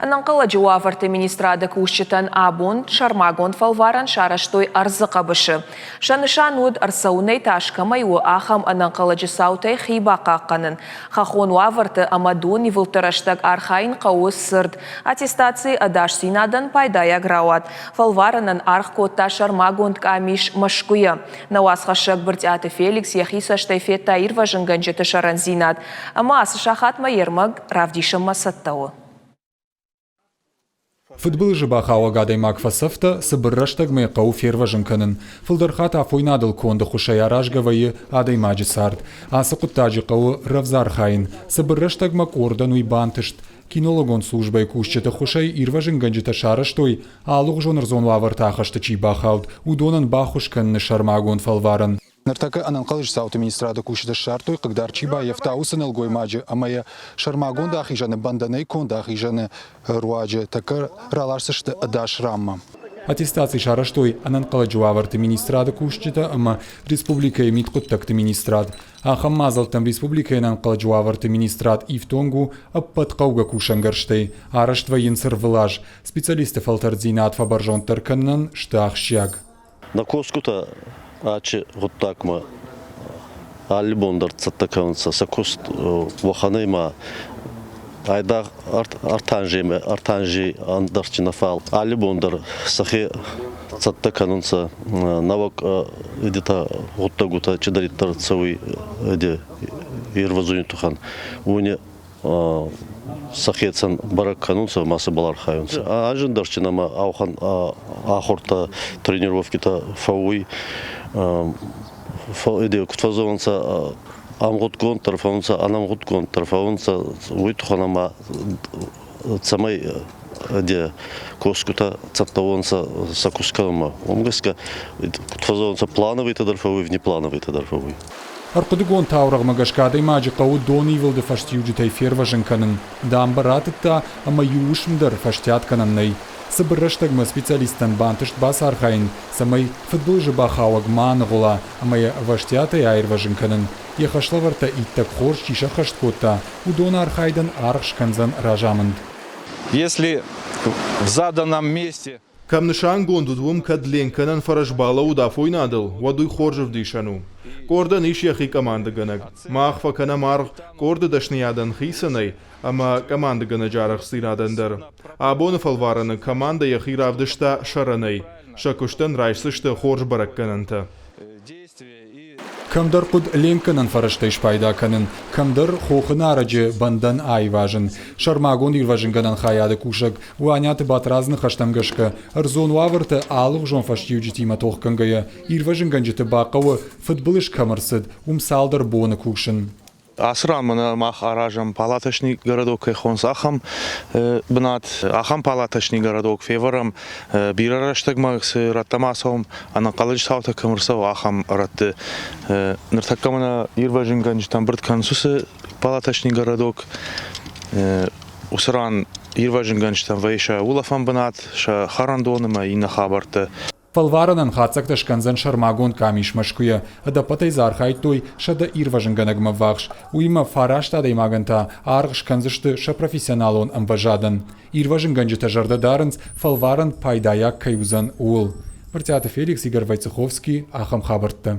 Ӕнӕнхъӕлӕджы уавӕрты министрады кусджытӕн абон сӕрмагонд фӕлварӕн сарӕзтой ӕрдзы хъӕбысы. Сӕ нысан уыд, ӕрцӕуынӕй тас кӕмӕй у, ахӕм ӕнӕнхъӕлӕджы цаутӕй хи бахъахъхъӕнын. Хӕххон уавӕрты ӕмӕ донивылдты рӕстӕг архайын хъӕуы цырд. Аттестацийы ӕдасдзинадӕн пайдайаг рауад. Фӕлварӕнӕн аргъ кодта сӕрмагонд къамис Мӕскуыйӕ. Нӕ уацхӕссӕг Брытъиаты Феликс йӕхи цӕстӕй федта ирвӕзынгӕнджыты сӕрӕндзинад ӕмӕ ацы сахатмӕ йе рмӕг равдисынмӕ цӕттӕ у. Фыдбылызы бахауӕг адӕймаг фӕцӕфтӕ, цыбыр рӕстӕгмӕ хъӕуы фервӕзын кӕнын. Фылдӕр хатт афойнадыл конд ӕххуысӕй аразгӕ вӕййы адӕймаджы цард. Ацы хъуыддаджы хъӕуы рӕвдз архайын. Цыбыр рӕстӕгмӕ къордӕн уый бантыст. Кинологон службӕйы кусджыты ххуысӕй ирвӕзынгӕнджытӕ сарӕзтой, алыгъуызон ӕрдзон уавӕрты ахӕсты чи бахауд, уыдонӕн баххуыс кӕныны сӕрмагонд фӕлварӕн. Ныртӕккӕ ӕнӕнхъӕлӕджы цауты министрады кусджытӕ ссардтой, хъыгдард чи баййӕфта, уыцы нӕлгоймаджы ӕмӕ йӕ сӕрмагонд ахизӕны бӕндӕнӕй конд ахизӕны руаджы тӕккӕ раласдзысты ӕдас ранмӕ. Аттестаци сарӕзтой ӕнӕнхъӕлӕджы уавӕрты министрады кусджытӕ ӕмӕ республикӕйы мидхъуыддӕгты министрад. Ахӕм мадзӕлттӕм республикӕйы ӕнӕнхъӕлӕджы уавӕрты министрад ифтонг у ӕппӕт хъӕугӕ кусӕнгӕрзтӕй, арӕзт вӕййынц ӕрвылаз. Специалистты фӕлтӕрддзинад фӕбӕрзонддӕр кӕнынӕн сты ахсджиаг. Нӕ косгутӕ ачи гъуддагмӕ алли бон дӕр цӕттӕ кӕнунцӕ сӕ куст уӕхӕнӕй ма айдагъ ӕртанжемӕ ӕртанжи ӕндӕрчи нӕ фал алли бон дӕр сӕхе цӕттӕ кӕнунцӕ нӕуӕг идетӕ гъуддӕгутӕ чидӕриддӕр цӕуй ервӕзуни туххӕн, уони сӕхецӕн бӕрӕг кӕнунцӕ ма сӕбӕл архайунцӕ. Ӕзӕндӕрчи нӕмӕ ауӕхӕн ахуртӕ, тренировкитӕ фӕууй. Куд фӕззӕгъунцӕ, ӕмгъудгонд дӕр фӕуунцӕ, ӕнӕмгъудгонд дӕр фӕуунцӕ, уой туххӕн ӕма цӕмӕй де косгутӕ цӕттӕ уонцӕ сӕ куст кӕнунмӕ. Уомӕ гӕсгӕ, куд фӕззӕгъунцӕ, плановыйтӕ дӕр фӕууй, внеплановыйтӕ дӕр фӕууй. Ӕрхъуыдыгонд таурӕгъмӕ гӕсгӕ адӕймаджы хъӕуы донивылды фӕстиуджытӕй фервӕзын кӕнын. Дамбӕ ратыдта ӕмӕ иу уысм дӕр фӕстиат кӕнӕн нӕй. Цыбыр рӕстӕгмӕ специалисттӕн бантыст бацархайын, цӕмӕй фыдбылызы бахауӕг ма аныгъуыла ӕмӕ йӕ ӕвӕстиатӕй аирвӕзын кӕнын. Йӕ хӕслӕвӕрдтӕ иттӕг хорз чи сӕххӕст кодта, уыдон архайдӕн аргъ скӕндзӕн разамынд. Если в заданном месте Кӕм нысангонд уыд, уым кӕд ленкӕнӕн фӕрӕз балӕууыд афойнадыл, уӕд уый хорз ӕвдисӕн у. Къордӕн ис йӕхи командӕгӕнӕг. Мах фӕкӕнӕм аргъ къорды дӕсныйадӕн хицӕнӕй ӕмӕ командӕгӕнӕджы арӕхстдзинадӕн дӕр. Абоны фӕлварӕны командӕ йӕхи равдыста сӕрӕнӕй. Сӕ куыстӕн райсдзысты хорз бӕрӕггӕнӕнтӕ. Кӕмдӕр хъуыд ленкгӕнӕн фӕрӕзтӕй спайда кӕнын, кӕмдӕр хохы нарӕджы бӕндӕн аивазын. Сӕрмагонд ирвӕзынгӕнӕн хайады кусӕг Уаниаты Батрадз ныхӕстӕм гӕсгӕ, ӕрдзон уавӕрты алыгъуызон фӕстиуджытимӕ тохгӕнгӕйӕ, ирвӕзынгӕнджыты бахъӕуы, фыдбылыз кӕм ӕрцыд, уым цалдӕр боны кусын. Ацы ран мӕнӕ мах аразӕм палаточный городок кӕй хонынц, ахӕм бынат. Ахӕм палаточный городок февӕрӕм бирӕ рӕстӕгмӕ цы рӕттӕм ацӕуӕм, ӕнӕнхъӕлӕджы цаутӕ кӕм ӕрцӕуы, ахӕм рӕтты. Ныртӕккӕ мӕнӕ ирвӕзынгӕнджытӕ ӕмбырд кӕнынц уыцы палаточный городок. Уыцы ран ирвӕзынгӕнджытӕн вӕййы сӕ улӕфӕн бынат, сӕ хӕрӕндон ӕмӕ иннӕ хабӕрттӕ. Фӕлварӕнӕн хатдзӕгтӕ скӕндзӕн сӕрмагонд къамис Мӕскуыйӕ. Ӕдӕппӕтӕй дзы архайдтой 100 ирвӕзынгӕнӕгмӕ ввахс. Уыимӕ фараст адӕймагӕн та аргъ скӕндзысты сӕ профессионалон ӕмвӕзадӕн. Ирвӕзынгӕнджытӕ зӕрдӕ дарынц, фӕлварӕн пайдайаг кӕй уыдзӕн, ууыл. Брытъиаты Феликс, Игорь Войцеховский, ахӕм хабӕрттӕ.